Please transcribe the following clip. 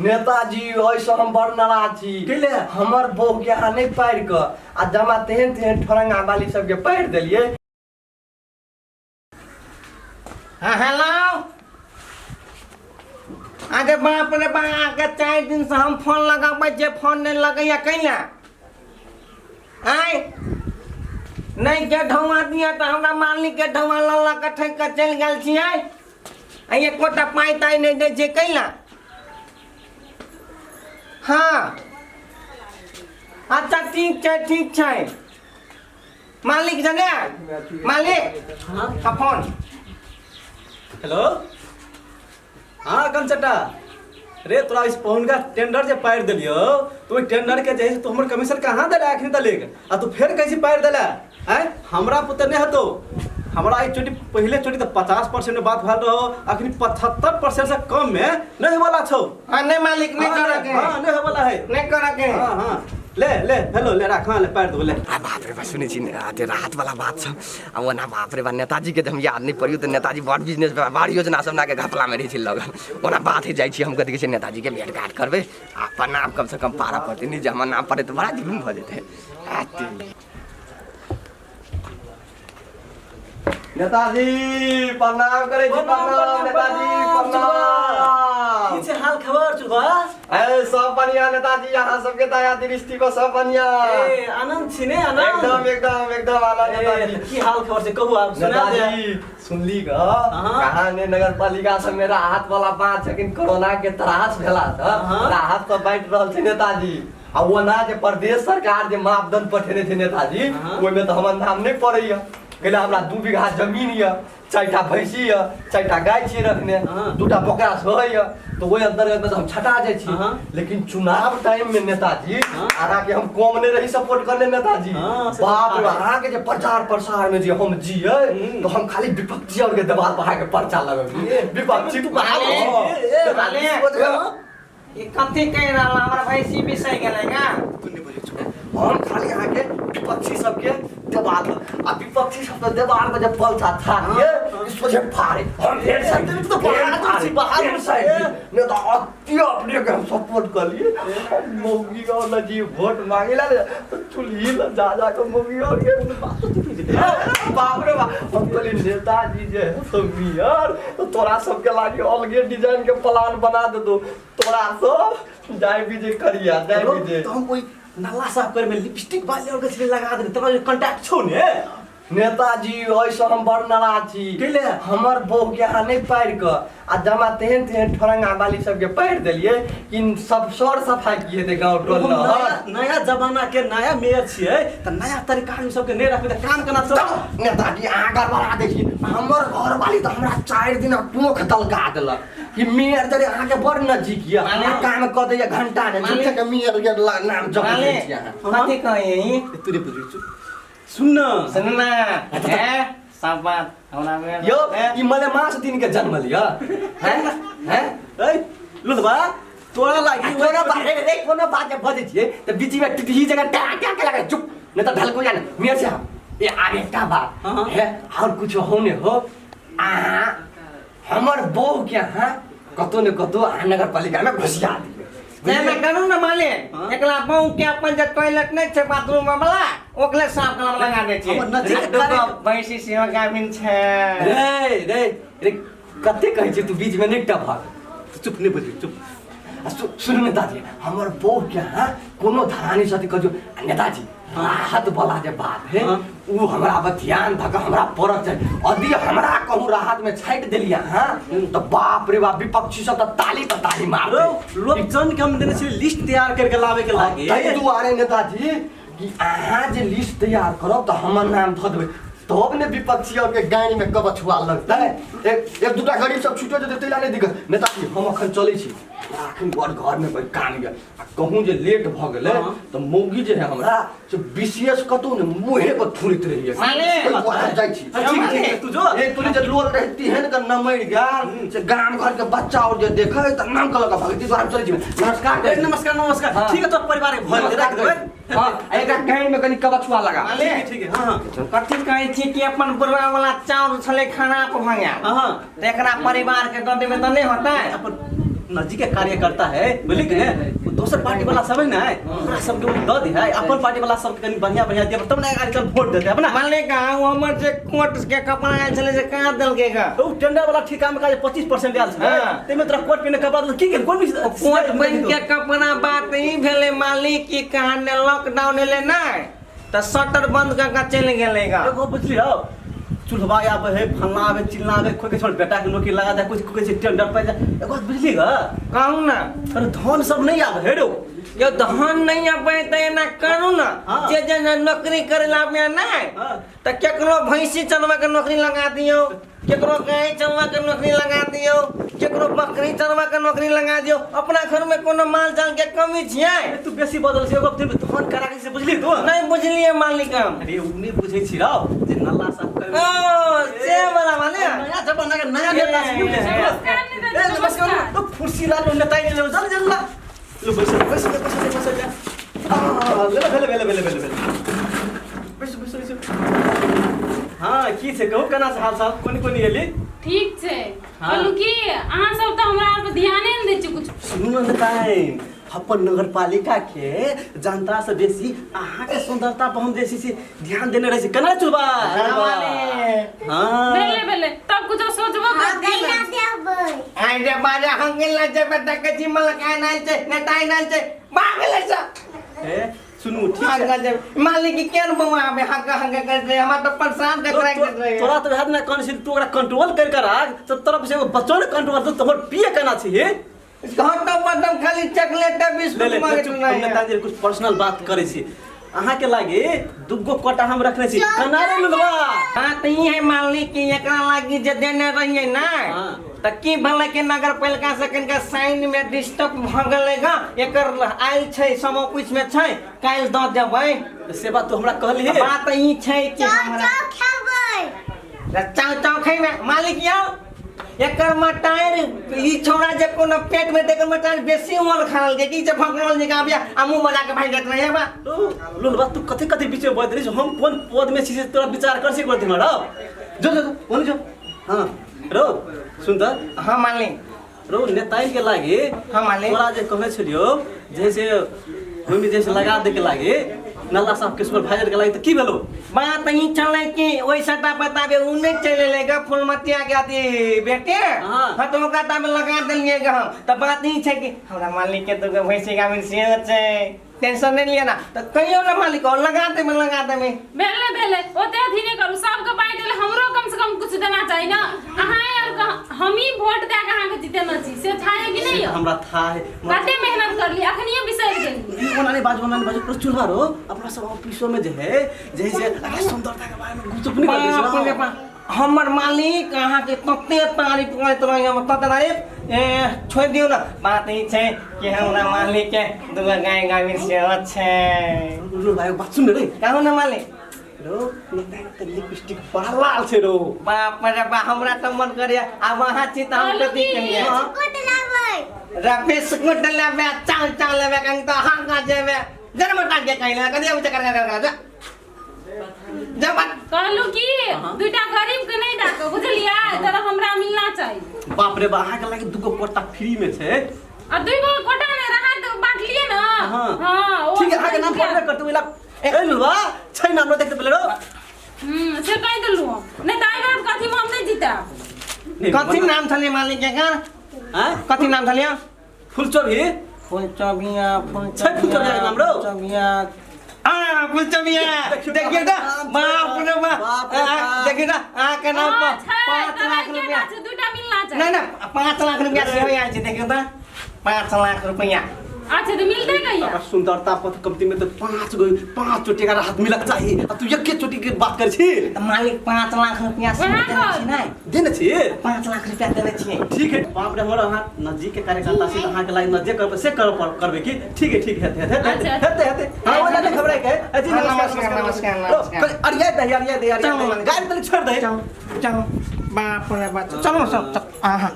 नेताजी ओहिसँ हम बड़ नाराज छी। कैले? हमर बहू के अहाँ नहि पारि कऽ आ जमा तेहन तेहन ठोरंगा बाली सबके पारि देलियै। हाँ हेलो, अरे बाप रे बा, आगे 4 दिन से हम फोन लगाबै छियै, फोन नहि लगैया, कैला आय नहि के ढौआ दिया तऽ हमरा मालिक के ढौआ लऽ लऽ कऽ ठकि कऽ चलि गेल छियै आ एकोटा पाइ ताइ नहि दै छियै, कैला? हाँ अच्छा ठीक छै, ठीक छै मालिक। जने मालिक। हाँ। हाँ फोन। हेलो, हाँ कंचटा रे, तोरा इस पहुनका टेंडर जे पारि देलियो तो ओहि टेंडर के जे है से तू हमर कमीशन कहाँ देला अखन तक, आ तू फेर कैसे पारि देला? आँय हमरा पुते नहि हेतौ। हमरा ई चोटी पहिले चोटी तऽ 50% में बात भेल रहो, अखन 75% से कम में नहीं होवाला छौ। हाँ नहीं मालिक, नहीं हाँ, करे के। हाँ नहीं होवाला है। नहीं करे के। हाँ हाँ ले ले, हेलो ले राख, हाँ ले पारि दो ले। आ बाप रे बा, सुनै छी ने, आ जे राहत वाला बात छ। आ ओना बाप रे बा, नेताजी के जे हम याद नहि पड़ियो तऽ नेताजी बड़ बिजनेस बड़ योजना सब के घपला में रहै छै लगल। ओना बात ही जाइ छी हम, कथी कहै छै, नेताजी के भेंट घाट करबै आ अपन नाम कम से कम पारा पड़तै। नहि जे हमर नाम पड़ै तऽ बड़ा जुलुम भऽ जेतै। आ तेरी। नेताजी प्रणाम करै छी। प्रणाम, प्रणाम नेताजी। प्रणाम, प्रणाम। की छै हाल खबर चुलबा? ए सब बढ़िया नेताजी, अहाँ सबके दया दृष्टि पर सब बढ़िया। ए आनंद छी ने आनंद? एकदम एकदम एकदम आनंद ए, नेताजी। की हाल खबर छै कहू, आब सुना दे। नेताजी सुनली ग हाँ। कहाँ ने नगर पालिका सब में राहत वाला बात छै, लेकिन कोरोना के त्रास भेला से हाँ। राहत सब बांटि रहल छै नेताजी। आ ओना जे प्रदेश सरकार जे मापदंड पठेने छै नेताजी, हाँ। ओहिमे तऽ हमर नाम नहि पड़ैया। कैला हमरा 2 बीघा जमीन यऽ, 4टा भैंसी यऽ, 4टा गाय छियै रखने, हाँ। 2टा बकरा सेहो यऽ, तऽ ओहि अंतर्गत मे तऽ हम छटा जाइ छी। हाँ। लेकिन चुनाव टाइम में नेताजी हाँ। अहाँके हम कम नहि रही सपोर्ट करने नेताजी। हाँ, से बाप रे तऽ अहाँके जे प्रचार प्रसार में जे हम जियै हम्म। तऽ हम खाली विपक्षी और के देवाल पर अहाँके पर्चा लगबियै विपक्षी। तू बहादुर छी, ए, ए, माले। ई कथी कहि रहल, हमरा भैंसी बिसै गेलै का? तू नहि बजै छौ। हम खाली अहाँके विपक्षी सबके देवाल पर आ विपक्षी सबके देवाल पर जब पलसा थाकिए कि सोझे फाड़े हम फेर साइड तू तऽ बहादुर छी, बहादुर फेर साइड छी। नहीं तो अति अपने के हम सपोर्ट कर लिए। हम मौगी और जी वोट मांगे ला तो चुल्ही ला जा जा के मौगी और के बात तो ठीक छै। बाप रे बाप, हम कहली नेताजी जे है सब मियर तो तोरा सबके लागी अलगे डिजाइन के प्लान बना दे दो, तोरा सब जाय भी जे करिया जाय भी जे। तो हम ओहि नाला साफ करे में लिपस्टिक वाले और छले लगा देने, तोरा कांटेक्ट छौ ने? नेताजी ओहिसँ हम बड़ नाराज छी। कैले? हमर बहू के अहाँ नहि पारि कऽ आ जमा तेहन तेहन ठोरंगा बाली सबके पारि देलियै कि सब सर सफाई की हेतै गाँव टोल हम नहर। नया नया जमाना के नया मेयर छियै तऽ नया तरीका आदमी सबके नहि रखबै तऽ काम केना चलत? नेताजी अहाँ गड़बड़ा दै छी। हमर घरवाली तऽ हमरा 4 दिन पोख दलका देलक कि मेयर जरे अहाँके बड़ नजीक यऽ, माने? आ काम कऽ दैया घंटा ने माने? झूठे के मेयर के नाम जप माले दै छी अहाँ। कथी कही? तू रे बुझै छौ, सुन न। सुन न हे सब बात हमरा में। यौ ई मलेमास दिन के जन्म लिअ हैं हैं। ए लुधबा तोरा लागी कोनो बात रे रे, कोनो बात जे बजै छियै तऽ बीच में टिटही जगह टा टा के लगे चुप नहीं तऽ ढलको जाने मेयर साहब। ए आब एकटा बात हाँ। हे और कुछ हो ने हो, अहाँ हमर बहू के अहाँ कतौ ने कतौ अहाँ नगर पालिका में घुसिया दियौ। नहि नहि करू ने मालिक। हाँ? एकला बहू के अपन जे टॉयलेट नहि छै बाथरूम वाला ओकरे साफ करब लगा दै छियै। हमर नजीक आ दूगो करे- भैंसी सेहो गाभिन छै। रे रे रे कते कहै छी तू बीच में नहि टभक। तू चुप नहि बजबी चुप। आ सुनू नेताजी, हमर बहू के अहाँ कोनो धरानी सती कहियो आ नेताजी राहत वाला जे बात है हाँ। उ हमरा पर ध्यान धक हमरा पड़त छै। यदि हमरा कहूँ राहत में छाटि देलियै अहाँ तऽ बाप रे बाप विपक्षी सब तऽ ताली पर ताली मारतै। लोक जन के हम देने छलियै लिस्ट तैयार करके लाबे के लागे। ताहि दुआरे नेताजी कि अहाँ जे लिस्ट तैयार करब तऽ हमर नाम धऽ देबै तब ने विपक्षी और के गाड़ी में कबछुआ लगतै। एक दूटा गरीब सब छुटो जेतै तैला नहि दिक्कत। नेताजी हम अखन चलै छी, अखन बड़ घर में बड़ काम यऽ आ कहूँ जे लेट भऽ गेलै हाँ। तऽ मौगी जे है हमरा से विशेष कतौ ने मुँहे पर थुरैत रहैया। माने? ताहि दुआरे जाइ छी। हाँ, ठीक ठीक, तू जो। एक तुरी जे लोल रहै तेहन के नमरि गेल से गाम घर के बच्चा और जे देखै तऽ नाम कऽ लऽ कऽ भगै। ताहि दुआरे हम चलै छी। नमस्कार ए, नमस्कार नमस्कार। हाँ। ठीक है, तोर परिवार के भर नमस्कार राख देबै। हाँ, आ एकरा कान में कनि कबछुआ लगा। माने? ठीक है, ठीक है, हाँ हाँ। कथी कहै छी कि अपन बुढ़वा वाला चाउर छलै खराब भऽ गेल हाँ हाँ। तऽ एकरा परिवार के दऽ देबै तऽ नहि होतै? अपन नजीक के कार्यकर्ता है बुझली कि ने ओ दोसर पार्टी वाला सब है ने ओकरा सबके ओ दऽ दे है अपन पार्टी वाला सबके कनि बढ़िया बढ़िया दिया तब ने आजकल वोट देते अपना। मालिक ओ हमर जे कोट के कपड़ा आयल छलै से कहाँ देलकै गा? ओ टेंडर वाला ठेका में का 25% आयल छलै हाँ। ताहिमे तोरा कोट पहिने कपड़ा देलकै, की गेल कोन भी कोट पहिन के कपड़ा बात ई भेलै मालिक की कहाँ ने लॉकडाउन एलै नहि तऽ शटर बंद कऽ के चलि गेलै गा। एगो बुझली हो चूल्हा आबे है फलना आबे चिल्ला आबे कोई के छोड़ बेटा के नौकरी लगा दे कुछ कोई टेंडर पे जा एगो बात बुझली गा? कहू ना। अरे धन सब नहीं आबे है रो। यो धन नहीं आबै तऽ एना करू ना। हाँ। जे जे नौकरी करे ला आबै नहि हाँ। तऽ केकरो भैंसी चलबा के नौकरी लगा दियौ, केकरो गाय चलबा के नौकरी लगा दियौ, केकरो बकरी चलबा के नौकरी लगा दियौ। अपना घर में कोनो माल जाल के कमी छियै? अरे तू बेसी बदल छै एगो धन करा के से बुझली तू? नहीं बुझलियै मालिक हम। अरे उ नहीं बुझै छी रौ जे नल्ला साफ करे। ओ से वाला माने नया जमाना के नया नेता से बुझै छी। नमस्कार नेताजी, ए नमस्कार। नमस्कार। तो फुर्सी लाल नेता ही ले चल चल ला लो बैस बैस बैस बैस बैस आ ले ले ले ले ले ले ले बैस बैस बैस। हां की छै कहू केना छै हाल चाल कोनी कोनी एली? ठीक छै। हाँ। कहलू कि अहाँ सब तऽ हमरा पर ध्याने नहि दै छी कुछ। सुनू ने नेताइन, अपन नगरपालिका के जनता से बेसी अहाँ के सुंदरता पर हम जे छै से ध्यान देने रहै छी। केना चुलबा? हाँ। भेले भेले तब कुछो सोचबो करती ने। आइ रे बाजा हम गेल ना छै बेटा के जिम्मा लगाय नाल छै नेताइ नाल छै भागले से। ए सुनू ठीक छै। भागल छै मालिक की केन बौआ आबे हक हक करैत रहे हमरा तऽ परेशान के कराइ देत रहे। तोरा तऽ वएह ने कहने छी तू ओकरा कंट्रोल कर कर राख तो तरफ से एगो बच्चो ने कंट्रोल तो तोहर पिए केना छी हे? घंटो बदम खाली चॉकलेट आ ले बिस्कुट ले मांगैत चुप, हम रहे। नेताजी कुछ पर्सनल बात करै छी। अहाँ के लागे दुगो कोटा हम रखने छी कना रे लुलवा? हाँ तऽ ई है मालिक की एकरा लागी जे देने रहियै ना हाँ। तऽ की भेलै कि नगर पालिका से कनिका साइन में डिस्टर्ब भऽ गेलै गा एकर आयल छै सब ऑफिस में छै काल्हि दऽ देबै। तऽ से बात तू हमरा कहली हे? बात ई छै कि हमरा चाव चाव खैबै मालिक यौ एकर मटार ई छौड़ा जे कोनो पेट में देकर मटार बेसी उमल खाल के की जे भगवान जे गाबिया आ मुंह बजा के भागि जाइत रहे बा। लुलवा तू कथी कथी बीच में बज रही हम कोन पद में छी से तोरा विचार कर से करती हमरा जो जो जो, जो हां रो सुन त। हाँ मालिक। रो नेताइन के लागे हाँ मालिक। तोरा जे कहने छलियो जैसे ओहिमे जैसे लगा दे के लागे नल्ला साहब के सुपरवाइजर के लागे तो की भेलो? बात ई छलै कि ओहि सटा बताबे उ नहीं चले लेगा फुलमतिया के अथी बेटे। हाँ। हाँ तो ओकरा ताबे लगा देलियै गा हम। तऽ बात ई छै कि हमरा मालिक के दूगो भैंसी गाभिन सेहो छै टेंशन नहीं लिअ ना तऽ कहियो ना मालिक और लगा देबै लगा देबै। भेले भेले ओते अथी नहीं करू सबके बाँटि देले हमरो कम से कम कुछ देना चाही ना। अहाँ और हमही वोट दए के अहाँके जितेने छी से था है कि नहीं? से हमरा था है। कते मेहनत करली अखनिये बिसरि गेली। ई ओना नहीं बाजू ओना नहीं बाजू पर चुलवा रो अपना सब ऑफिसो में जे है जैसे अरे सुंदरता के बारे में गुपचुप नहीं करते बाप रे छी। बाप, हमर मालिक अहाँके तते तारीफ करैत रहै हम तते तारीफ ए छोड़ि दियौ ना। बात ई छै कि हमरा मालिक के दूगो गाय गाभिन सेहो छै। रो भाई बात सुन रे। कहू ना मालिक। रो नेता के लिपस्टिक बड़ा लाल छै रो। बाप रे बाप हमरा तऽ मन करैया आब अहाँ छी तऽ हम कथी कहियै? रे बिस्कुट लेबै चाव चाव लेबै कनि तऽ अहाँ कहाँ जेबै? जन्म टांग के कहि कथी आबै छै कर कर कर कर जब कहलू कि दुटा गरीब के नहीं डाको बुझलियै तर हमरा मिलना चाहिए। बाप रे बा अहाँ के लागे दुगो कोटा फ्री में छै। आ दुगो कोटा ने राहत बांटलिए ना। हाँ। हां, ओ ठीक है अहाँ के नाम पढ़बे करते ओइला ए लुलवा छै नाम देखते पहिले रो। से कहि देलु हम नहीं त आई बार कथी में हम नहीं जीता। कथी नाम छलै मालिक के कर? हां? कथी नाम छलै? फुलचोभी। फुलचोभिया, फुलचोभिया, छै फुलचोभिया के नाम रो? फुलचोभिया। आ फुलचोभिया देखियौ देखियौ त बाप रे बाप। बाप रे बाप। देखियौ त अहाँ के नाम पर हां, छै, 5 तर लाख एकेटा रुपया। छै, दुटा मिलना चाही। नहीं ना 5 लाख रुपया सेहो आयल छै देखियौ त 5 लाख रुपया। अच्छा तो मिलते कहिया? अगर सुंदरता पर कमती में तो 5 गो 5 चोटी का राहत मिलक चाही आ तू एके चोटी के बात कर छी। त मालिक 5 लाख रुपया से वएह देने कहल। छी नै? देने छी? 5 लाख रुपया देने छी। ठीक है बाप रे हमर अहाँ नजीक के कार्यकर्ता छी त अहाँ के लागी नजे करबे से कर करबे की? ठीक है ठीक है हेते हेते अच्छा। हेते हेते। हां ओला नहीं घबराए के। अजी हाँ, नमस्कार, नमस्कार, नमस्कार, नमस्कार, रो, अरिया दे, अरिया दे, अरिया चलो, दे। मालिक। गाड़ी तनी छोड़ दे। चलो, चलो। बाप रे बाप। चलो, सब, सब। आहा।